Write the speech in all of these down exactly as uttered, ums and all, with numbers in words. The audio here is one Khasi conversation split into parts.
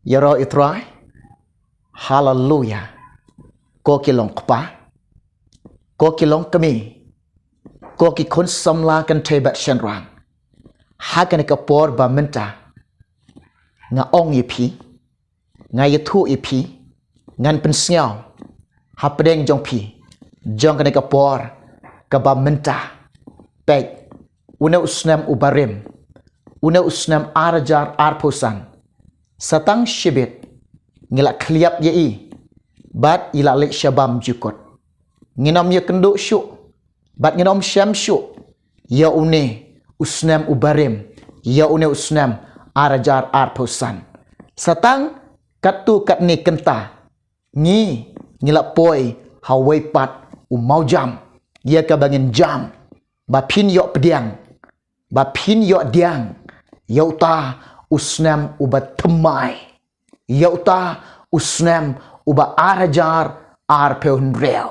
Ïaroh ïa u Trai. Haleluya. Ko ki long kpa, ko ki long kmie, ko ki khun samla kynthei bad shynrang, ha kane ka por ba mynta nga ong ïa phi, nga ïathuh ïa phi, ngan pynsngew hapdeng jong phi jong kane ka por kaba mynta. Peit, une u snem uba rim, une u snem ar hajar arphew san, sa tang shibit ngi la khliap ïa i bad i la leit sha bam jukut. Ngin ym ïakynduh shuh bad ngin ym shem shuh ïa une u snem uba rim, ïa une u snem ar hajar arphew san. Sa tang katto katne kynta ngi, ngi la poi ha wei pat u mawjam, ïa kaba ngin jam ba phin ïoh pdiang, ba phin ïoh pdiang ïa uta u snem uba thymmai, ïa uta u snem uba ar hajar arphew hynriew.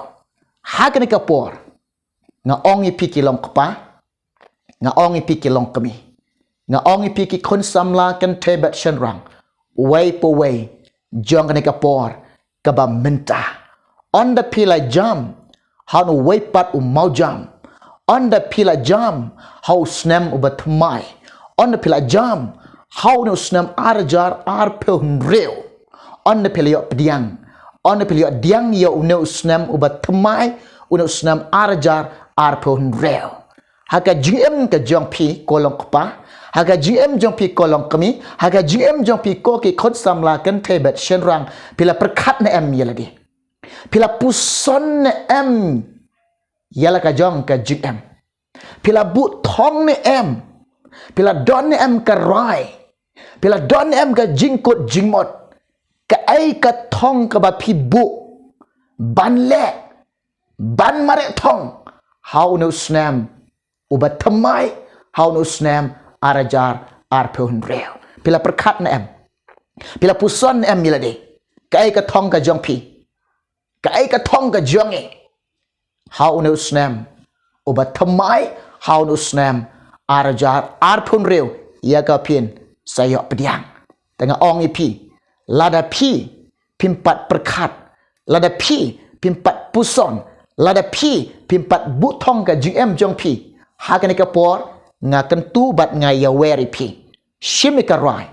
Ha kane ka por nga ong ïa phi ki long kpa, nga ong ïa phi ki long kmie, nga ong ïa phi ki khun samla kynthei bad shynrang, uwei pa uwei jong kane ka por kaba mynta. Ynda phi la jam ha une uwei pat u mawjam, ynda phi la jam ha u snem uba thymmai, ynda phi la jam ha une u snem ar hajar arphew hynriew, ynda phi la ïoh pdiang, ynda phi la ïoh pdiang ïa une u snem uba thymmai, une u snem ar hajar arphew hynriew, ha ka jingim ka jong phi ko long kpa, ha ka jingim jong phi ko long kmie, ha ka jingim jong phi ko ki khun samla kynthei bad shynrang, phi la pyrkhat ne em ïa lade? Phi la puson ne em ïa la ka jong ka jingim? Phi la buh thong ne em? Phi la don ne em ka rai? Phi la don ne em ka jingkut jingmut? Kaei ka thong kaba phi buh ban leh, ban mareh thong ha une u snem uba thymmai, ha une u snem ar hajar arphew hynriew? Phi la pyrkhat ne em? Phi la puson ne em ïa lade? Kaei ka thong ka jong phi? Kaei ka thong ka jong ngi ha une u snem uba thymmai, ha une u snem ar hajar arphew hynriew, ïa ka phin sa ïoh pdiang? Te nga ong ïa phi, lada phi phim pat pyrkhat, lada phi phim pat puson, lada phi phim pat buh thong ka jingim jong phi ha kane ka por, nga kyntu bad nga ïawer ïa phi, shim ïa ka rai,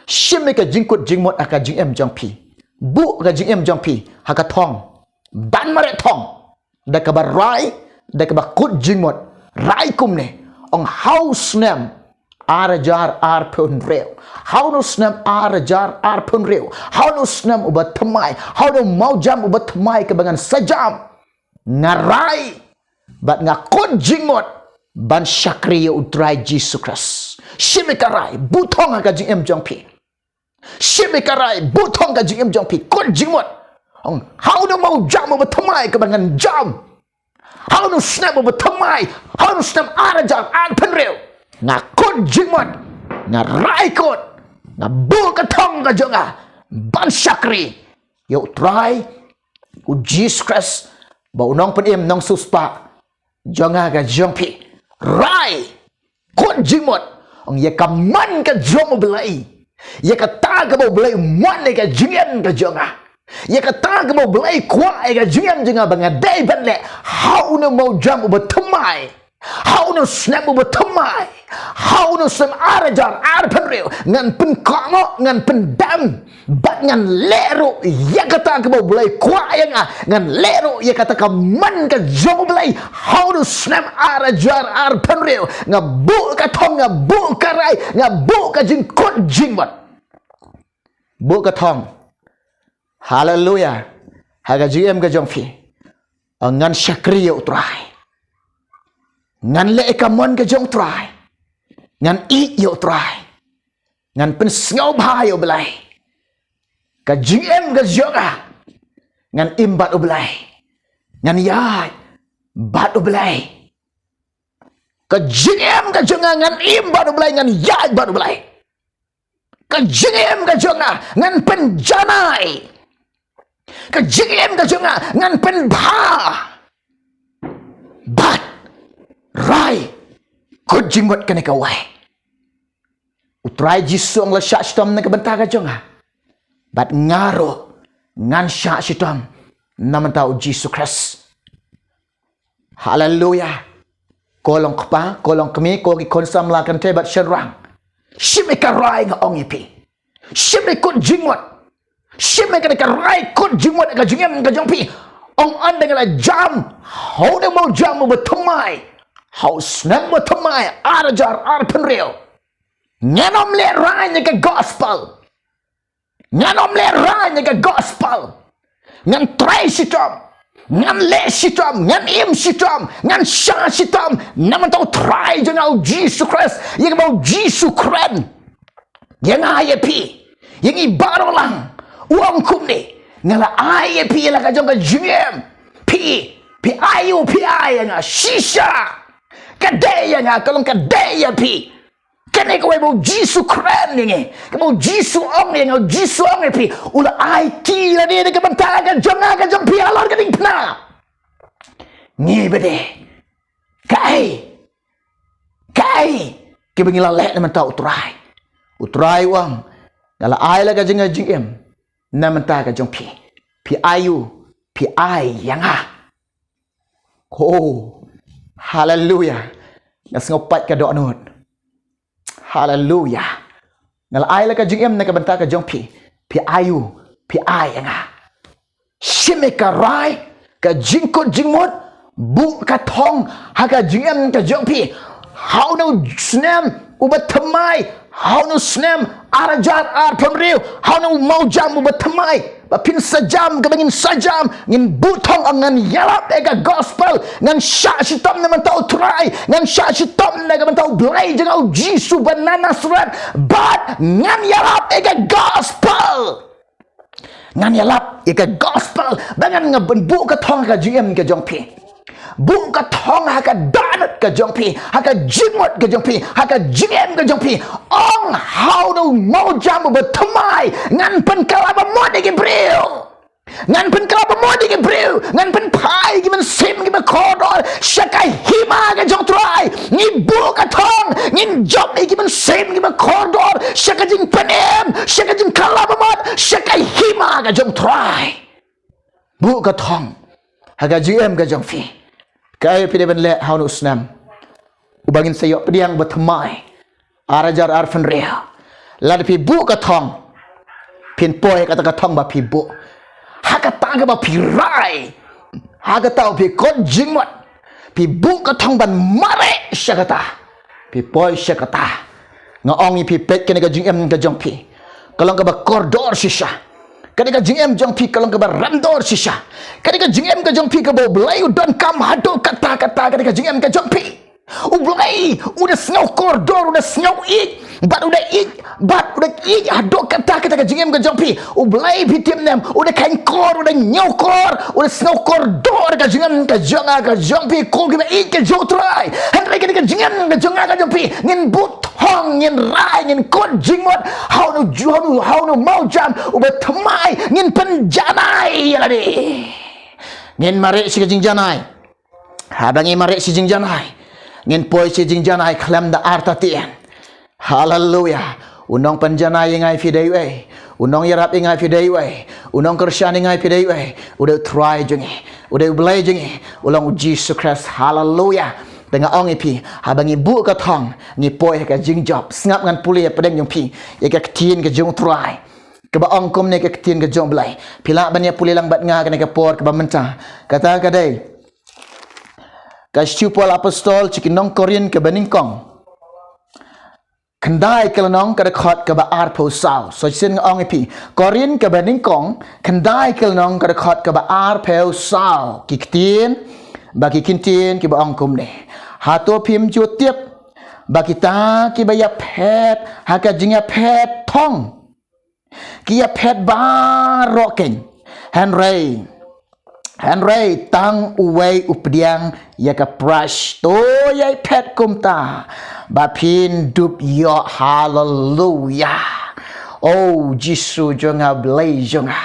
shim ïa ka jingkut jingmut ha ka jingim jong phi. Buh ka jingim jong phi ha ka thong, ban mareh thong da kaba rai, da kaba kut jingmut. Rai kumne, ong, ha u snem ar hajar arphew hynriew, ha une u snem ar hajar arphew hynriew, ha une u snem uba thymmai, ha une u mawjam uba thymmai kaba ngan sa jam, nga rai bad nga kut jingmut ban shakri ïa u Trai Jisu Khrist. Shim ïa ka rai, buh thong ha ka jingim jong phi. Shim ïa ka rai, buh thong ka jingim jong phi, kut jingmut. Ong, ha une u mawjam uba thymmai kaba ngan jam, ha une u snem uba thymmai, ha une u snem ar hajar arphew hynriew, nga kut jingmut, nga rai kut, nga buh ka thong ka jong nga ban shakri ïa u Trai u Jisu Khrist, ba u nongpynim nongsiewspah jong nga ka jong phi. Rai, kut jingmut. Ong, ïa ka mon ka jong u Blei, ïa kata kaba u Blei u mon ïa ka jingim ka jong nga, ïa kata kaba u Blei u kwah ïa ka jingim jong nga ba nga dei ban leh ha une u mawjam uba thymmai, ha une u snem uba thymmai, ha une u snem ar hajar arphew hynriew, ngan pynkohnguh, ngan pyndem, bad ngan leh ruh ïa kata kaba u Blei u kwah ïa nga, ngan leh ruh ïa kata ka mon ka jong u Blei ha une u snem ar hajar arphew hynriew. Nga buh ka thong, nga buh ka rai, nga buh ka jingkut jingmut. Buh ka thong. Haleluya. Ha ka jingim ka jong phi, ngan shakri ïa u Trai, ngan leh ïa ka mon ka jong u Trai, ngan ïeit ïa u Trai, ngan pynsngewbha ïa u Blei. Ka jingim ka jong nga ngan im bad u Blei, ngan ïaid bad u Blei. Ka jingim ka jong nga ngan im bad u Blei, ngan ïaid bad u Blei. Ka jingim ka jong nga ngan pynjanai. Ka jingim ka jong nga ngan pynbha. Bad rai, kut jingmut kane kawei. U Trai Jisu u ong, la shah shitom na ka bynta ka jong nga. Bad nga ruh ngan shah shitom na bynta u Jisu Khrist. Haleluya. Ko long kpa, ko long kmie, ko ki khun samla kynthei bad shynrang. Shim ïa ka rai nga ong ïa phi. Shim ïa ka kut jingmut. Shim ïa ka rai kut jingmut ka jingim ka jong phi. Ong, ynda nga la jam ha u mawjam uba thymmai ha u snem uba thymmai ar hajar arphew hynriew, ngan ym lehrain ïa ka gospel. Ngan ym lehrain ïa ka gospel. Ngan trei shitom. Ngan leh shitom, ngan im shitom, ngan shah shitom na bynta u Trai jong nga u Jisu Khrist, ïa kaba u Jisu u kren ïa nga ïa phi, ïa ngi baroh lang. U ong kumne, nga la ai ïa phi ïa la ka jong ka jingim. Phi, phi ai u, phi ai ïa nga shisha. Ka dei ïa nga, ka long ka dei ïa phi. Kane kawei ba u Jisu u kren ïa ngi, kaba u Jisu u ong ïa nga, u Jisu u ong ïa phi, u la aiti lade na ka bynta ka jong nga ka jong phi halor ka diengphna. Ngi ba dei kaei, kaei kaba ngi la leh na bynta u Trai. U Trai u ong, nga la ai la ka jong ka jingim na bynta ka jong phi. Phi ai u, phi ai ïa nga. Oh, haleluya. Nga sngew pait ka dohnud. Haleluya. Nga la ai la ka jingim na ka bynta ka jong phi. Phi ai u, phi ai ïa nga. Shim ïa ka rai, ka jingkut jingmut, buh ka thong ha ka jingim ka jong phi. Ha une u snem uba thymmai, ha une u snem ar hajar arphew hynriew, ha une u mawjam uba thymmai, ba phin sa jam kaba ngin sa jam, ngin buh thong, ngan ïarap ïa ka gospel, ngan shah shitom na bynta u Trai, ngan shah shitom na ka bynta u Blei jong nga u Jisu ba na Nasareth, bad ngan ïarap ïa ka gospel. Ngan ïalap ïa ka gospel, ba ngan, ngan buh ka thong ha ka jingim ka jong phi. Buh ka thong ha ka dohnud ka jong phi, ha ka jingmut ka jong phi, ha ka jingim ka jong phi. Ong ha une u mawjam uba thymmai, ngan pynkylla ba mut ïa ki briew. Ngan pynkylla ba mut ïa ki briew, ngan pynphai ïa ki mynsiem kiba kordor sha ka hima ka jong u Trai. Ngi buh ka thong, ngin jop ïa ki mynsiem kiba kordor sha ka jingpynim, sha ka jingkylla ba mut sha ka hima ka jong u Trai. Buh ka thong ha ka jingim ka jong phi. Kaei phi dei ban leh ha une u snem uba ngin sa ïoh pdiang ba thymmai ar hajar arphew hynriew? Lada phi buh ka thong, phin poi ha kata ka thong ba phi buh. Ha kata kaba phi rai, ha kata ba phi kut jingmut, phi buh ka thong ban mareh sha kata, phi poi sha kata. Nga ong ïa phi, peit, kane ka jingim ka jong phi ka long kaba kordor shisha. Kane ka jingim jong phi ka long kaba rem dor shisha. Kane ka jingim ka jong phi kaba U Blei u donkam haduh katta katta, kane ka jingim ka jong phi. U Blei u da sngew kordor, u da sngew ïeit, bad u da ïeit, bad u da ïeit haduh katta katta ka jingim ka jong phi. U Blei, phi tip ne em, u da kheiñ kor, u da ñiew kor, u da sngew kordor ka jingim ka jong nga ka jong phi, ko kiba ïeit ka jong U Trai. Hynrei kane ka jingim ka jong nga ka jong phi, ngin buh thong, ngin rai, ngin kut jingmut ha une u, ha une u, ha une u mawjam uba thymmai, ngin pynjanai ïa lade. Ngin mareh sha ka jingjanai. Haba ngi mareh sha ka jingjanai, ngin poi sha ka jingjanai khlem da artatien. Haleluya. U nongpynjanai ïa nga ïa phi dei uei? U nongïarap ïa nga ïa phi dei uei? U nongkyrshan ïa nga ïa phi dei uei? U dei U Trai jong ngi. U dei U Blei jong ngi. U long U Jisu Khrist. Haleluya. Te nga ong ïa phi, haba ngi buh ka thong, ngi poi ha ka jingjop. Sngap, ngan pule ïa pdeng jong phi ïa ka ktien ka jong U Trai, kaba ong kumne, ka ktien ka jong U Blei. Phi lah ban ïa pule lang bad nga kane ka por kaba mynta. Kata ka dei ka shithi u Paul Apostol sha ki nong Korinth kaba nyngkong, khyndai ka lynnong, ka dkhot kaba arphew saw. Sa shisien nga ong ïa phi, Korinth kaba nyngkong, khyndai ka lynnong, ka dkhot kaba arphew saw. Ki ktien ba ki ktien kiba ong kumne: Hato phim ju tip ba kita kiba ïaphet ha ka jingïaphet thong ki ïaphet baroh keiñ? Hynrei, hynrei tang uwei u pdiang ïa ka brush. To ïai phet kumta ba phin dup ïoh. Haleluya. O Jisu jong nga, Blei jong nga,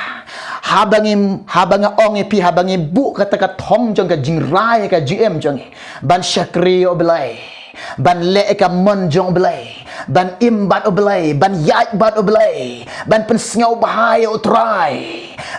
haba ngi, haba nga ong ïa phi, haba ngi buh kata ka thong jong ka jingrai ha ka jingim jong ngi ban shakri ïa U Blei, ban leh ïa ka mon jong U Blei, ban im bad U Blei, ban ïaid bad U Blei, ban pynsngewbha ïa U Trai,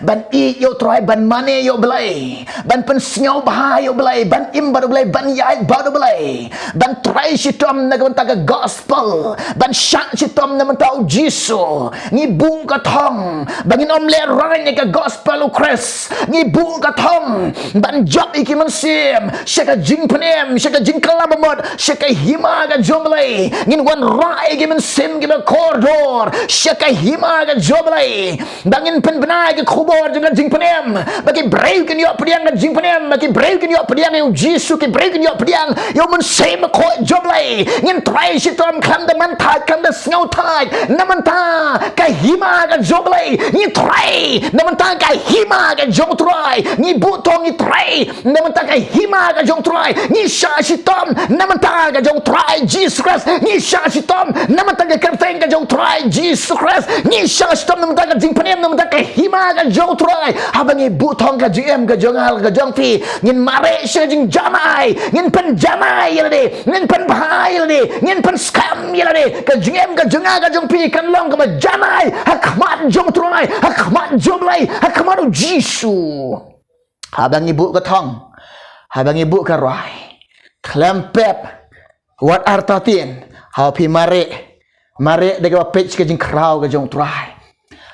ban ïeit ïa U Trai, ban mane ïa U Blei, ban pynsngewbha ïa U Blei, ban im bad U Blei, ban ïaid bad U Blei, ban trei shitom na ka bynta ka gospel, ban shah shitom na ka bynta U Jisu. Ngi buh ka thong ba ngin ym lehrain ïa ka gospel U Khrist. Ngi buh ka thong ban jop ïa ki mynsiem sha ka jingpynim, sha ka jingkylla ba mut, sha ka hima ka jong U Blei. Ngin wanrah ïa ki mynsiem kiba kordor sha ka hima ka jong U Blei. Ba ngin pynbna ïa ka khubor jong ka jingpynim, ba ki briew kin ïoh pdiang ka jingpynim, ba ki briew kin ïoh pdiang ïa U Jisu, ki briew kin ïoh pdiang ïa U Mynsiem Bakhuid jong U Blei. Ngin trei shitom khlem da man thait, khlem da sngewthait na ka bynta ka hima ka jong U Blei. Ngi trei na ka bynta ka hima ka jong U Trai. Ngi buh thong, ngi trei na ka bynta ka hima ka jong U Trai. Ngi shah shitom na ka bynta ka jong U Trai Jisu Khrist. Ngi shah shitom na ka bynta ka kyrteng ka jong U Trai Jisu Khrist. Ngi shah shitom na ka bynta ka jingpynim, na ka bynta ka hima ka jong U Trai. Haba ngi buh thong ka jingim ka jong nga, ka jong phi, ngin mareh sha ka jingjanai, ngin pynjanai ïa lade, ngin pynbha ïa lade, ngin pynskhem ïa lade. Ka jingim ka jong nga ka jong phi kan long kaba janai ha khmat jong U Trai, ha khmat jong U Blei, ha khmat U Jisu. Haba ngi buh ka thong, haba ngi buh ka rwai, khlem pep wat artatien, haba phi mareh, mareh da kaba peit sha ka jingkhraw ka jong U Trai,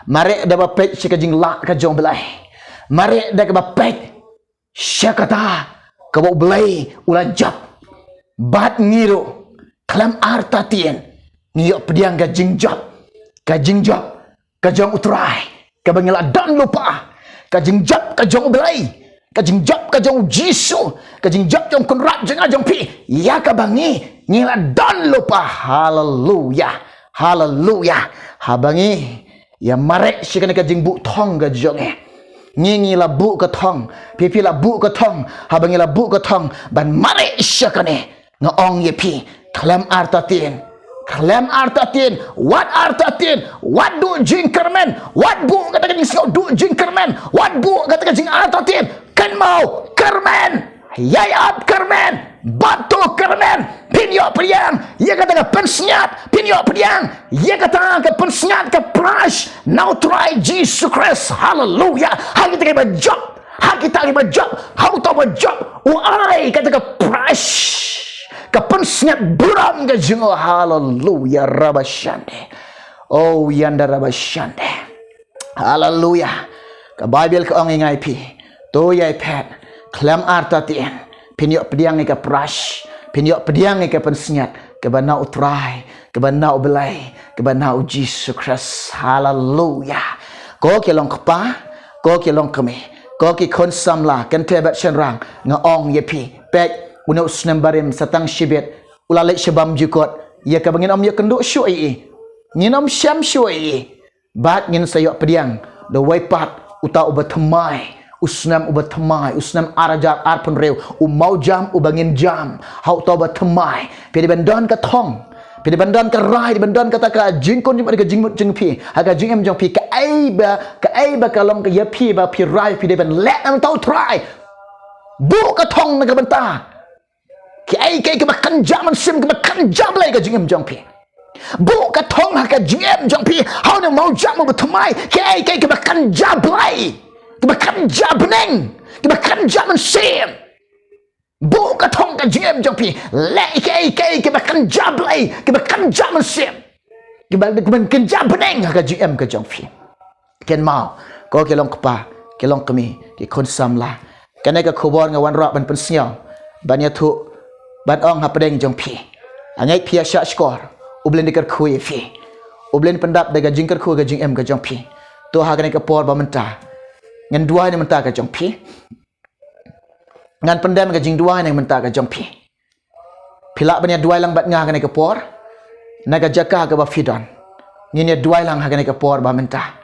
mareh da kaba peit sha ka jinglah ka jong U Blei, mareh da kaba peit sha kata kaba U Blei u la jop. Bad ngi ruh khlem artatien ngi ïoh pdiang ka jingjop, ka jingjop ka jong U Trai kaba ngi la don lypa, ka jingjop ka jong U Blei, ka jingjop ka jong U Jisu, ka jingjop jong U Kynrad jong nga jong phi, ïa kaba ngi, ngi la don lypa. Haleluya, haleluya. Haba ngi ïa mareh sha kane ka jingbuh thong ka jong ngi, ngi, ngi la buh ka thong, phi, phi la buh ka thong. Haba ngi la buh ka thong ban mareh sha kane, nga ong ïa phi, khlem artatien, khlem artatien, wat artatien, wat duh jingkyrmen, wat buh kata ka jingsngew duh jingkyrmen, wat buh kata ka jingartatien. Kynmaw, kyrmen, ïai ap kyrmen, bad to kyrmen, phin ïoh pdiang ïa kata ka pynsngiat, phin ïoh pdiang ïa kata ka pynsngiat ka prash na U Trai Jisu Khrist. Haleluya. Ha kita kiba jop, ha kita kiba jop, ha uta uba jop, u ai kata ka prash, ka pynsngiat burom ka jong u. Haleluya, rabashande. Oh, yanda rabashande. Haleluya. Ka Baibl ka ong ïa nga ïa phi, to ïai phet, khlem artatien, phin ïoh pdiang ïa ka prash, phin ïoh pdiang ïa ka pynsngiat kaba na U Trai, kaba na U Blei, kaba na U Jisu Khrist. Haleluya. Ko ki long kpa, ko ki long kmie, ko ki khun samla, kynthei bad shynrang, nga ong ïa phi, peit, une u snem barim sa tang shibit u la leit sha bam jukut, ïa kaba ngin ym ïakynduh shuh ïa i, ngin ym shem shuh ïa i. Bad ngin sa ïoh pdiang da uwei pat, uta uba thymmai, u snem uba thymmai, u snem ar hajar arphew hynriew, u mawjam uba ngin jam ha uta uba thymmai. Phi dei ban don ka thong, phi dei ban don ka rai, dei ban don kata ka jingkun jingmut, ka jingmut jong phi ha ka jingim jong phi. Kaei ba, kaei ba ka long ka ïa phi ba phi rai, phi dei ban leh na ka bynta U Trai. Buh ka thong na ka bynta Kaei kaei kaba kynja mynsiem, kaba kynja Blei ha ka jingim jong phi. Buh ka thong ha ka jingim jong phi, ha une u mawjam uba thymmai. Kaei kaei kaba kynja Blei, kaba kynja bneng, kaba kynja mynsiem. Buh ka thong ha ka jingim jong phi. Leh kaei kaei kaba kynja Blei, kaba kynja mynsiem, kaba, kaba kynja bneng ha ka jingim ka jong phi. Kynmaw, ko ki long kpa, ki long kmie, ki khun samla, kane ka khubor nga wanrah ban pynsngew, ban ïathuh, ban ong hapdeng jong phi. Nga ngeit phi ïa shahshkor, U Blei un da kyrkhu ïa phi. U Blei un pyndap da ka jingkyrkhu ha ka jingim ka jong phi. To ha kane ka por ba mynta, ngan duwai na ka bynta ka jong phi. Ngan pyndem ka jingduwai na ka bynta ka jong phi. Phi lah ban ïa duwai lang bad nga ha kane ka por, na ka jaka kaba phi don. Ngin ïa duwai lang ha kane ka por ba mynta.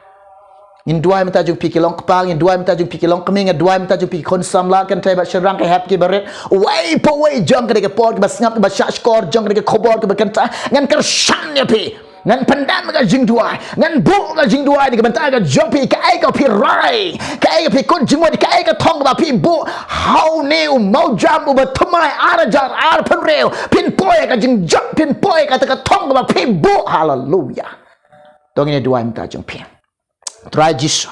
Ngin duwai mynta jong phi ki long kpa, ngin duwai mynta jong phi ki long kmie, ngin duwai mynta jong phi ki khun samla, kynthei bad shynrang, ki hep ki barit, uwei pa uwei jong kane ka por, kiba sngap, kiba shahshkor jong kane ka khubor kaba kynta. Ngan kyrshan ïa phi. Ngan pyndam ka jingduwai, ngan buh ka jingduwai na ka bynta ka jong phi, kaei ka phi rai, kaei ka phi kut jingmut, kaei ka thong kaba phi buh ha une u mawjam uba thymmai ar hajar arphew hynriew. Phin poi ka jingjop, phin poi kata ka thong kaba phi buh. Haleluya. To ngin ïa duwai mynta jong phi. Trai Jisu,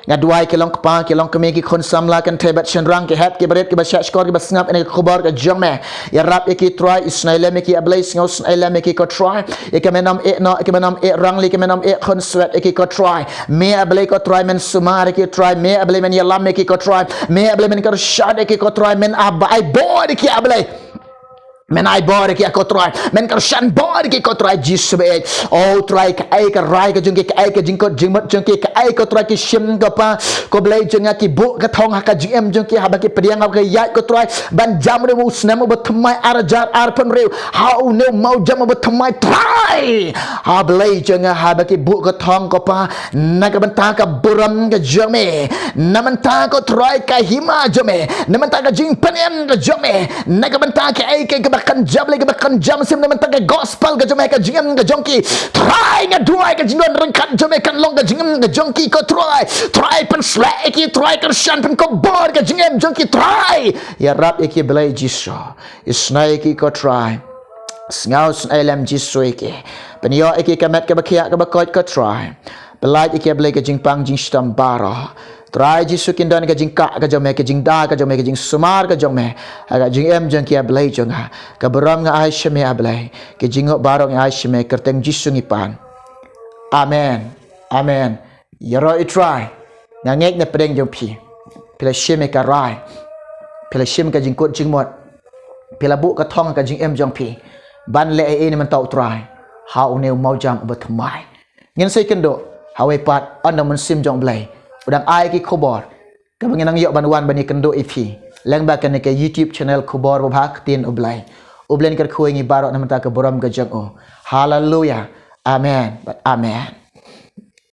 nga duwai ki long kpa, ki long kmie, ki khun samla, kynthei bad shynrang, ki hep, ki barit, kiba shah shkor, kiba sngap ïa ka khubor ka jong me. Ïarap ïa ki Trai, isynei lem ïa ki A Blei, sngewsynei lem ïa ki ko Trai. Ïa ka men ym eh noh, ïa ka men ym eh rangli, ïa ka men ym eh khunswet ïa ki ko Trai. Me A Blei ko Trai men sumar ïa ki Trai, me A Blei men ïalam ïa ki ko Trai, me A Blei men kyrshan ïa ki ko Trai, men ai bor ïa ki A Blei. Men ai bor ïa ki ko Trai, men kyrshan bor ïa ki ko Trai Jisu bad. O Trai, kaei ka rai ka jong ki, kaei ka jingkut jingmut jong ki, kaei ko Trai ki shim ko Pa, ko Blei jong nga, ki buh ka thong ha ka jingim jong ki, haba ki pdiang, haba ki ïaid ko Trai ban jam ruh u snem uba thymmai ar hajar arphew hynriew, ha une u mawjam uba thymmai Trai. Ha Blei jong nga, haba ki buh ka thong ko Pa, na ka bynta ka burom ka jong me, na bynta ko Trai ka hima jong me, na bynta ka jingpynim ka jong me, na ka bynta kaei kaei kaba kynja Blei, kaba kynja mynsiem, na bynta ka gospel ka jong me, ka jingim ka jong ki. Trai nga duwai ka jingdon ryngkat jong me kan long ka jingim ka jong ki ko Trai. Trai pynshlur ïa ki, Trai kyrshan, pynkupbor ka jingim jong ki Trai. Ïarap ïa ki Blei Jisu. Isynei ïa ki ko Trai. Sngewsynei lem Jisu ïa ki. Pynïoh ïa ki ka met kaba khiah kaba koit ko Trai. Pyllait ïa ki Blei ka jingpang jingshitom baroh. Trai Jisu, kin don ka jingkah ka jong me, ka jingda ka jong me, ka jingsumar ka jong me ha ka jingim jong ki A Blei jong nga. Ka burom nga ai sha me A Blei. Ka jingnguh baroh nga ai sha me, kyrteng Jisu ngi pan. Amen. Amen. Ïaroh i Trai. Nga ngeit na pdeng jong phi, phi la shim ïa ka rai, phi la shim ka jingkut jingmut, phi la buh ka thong ka jingim jong phi ban leh ei ei na bynta u Trai ha une u mawjam uba thymmai. Ngin sa ïakynduh ha kawei pat, ynda u Mynsiem jong Blei u dang ai ki khubor kaba ngin nang ïoh ban wan ban ïakynduh ïa phi lyngba kane ka YouTube channel Khubor Babha Ktien U Blei. U Blei un kyrkhu ïa ngi baroh na bynta ka burom ka jong u. Haleluya. Amen bad amen.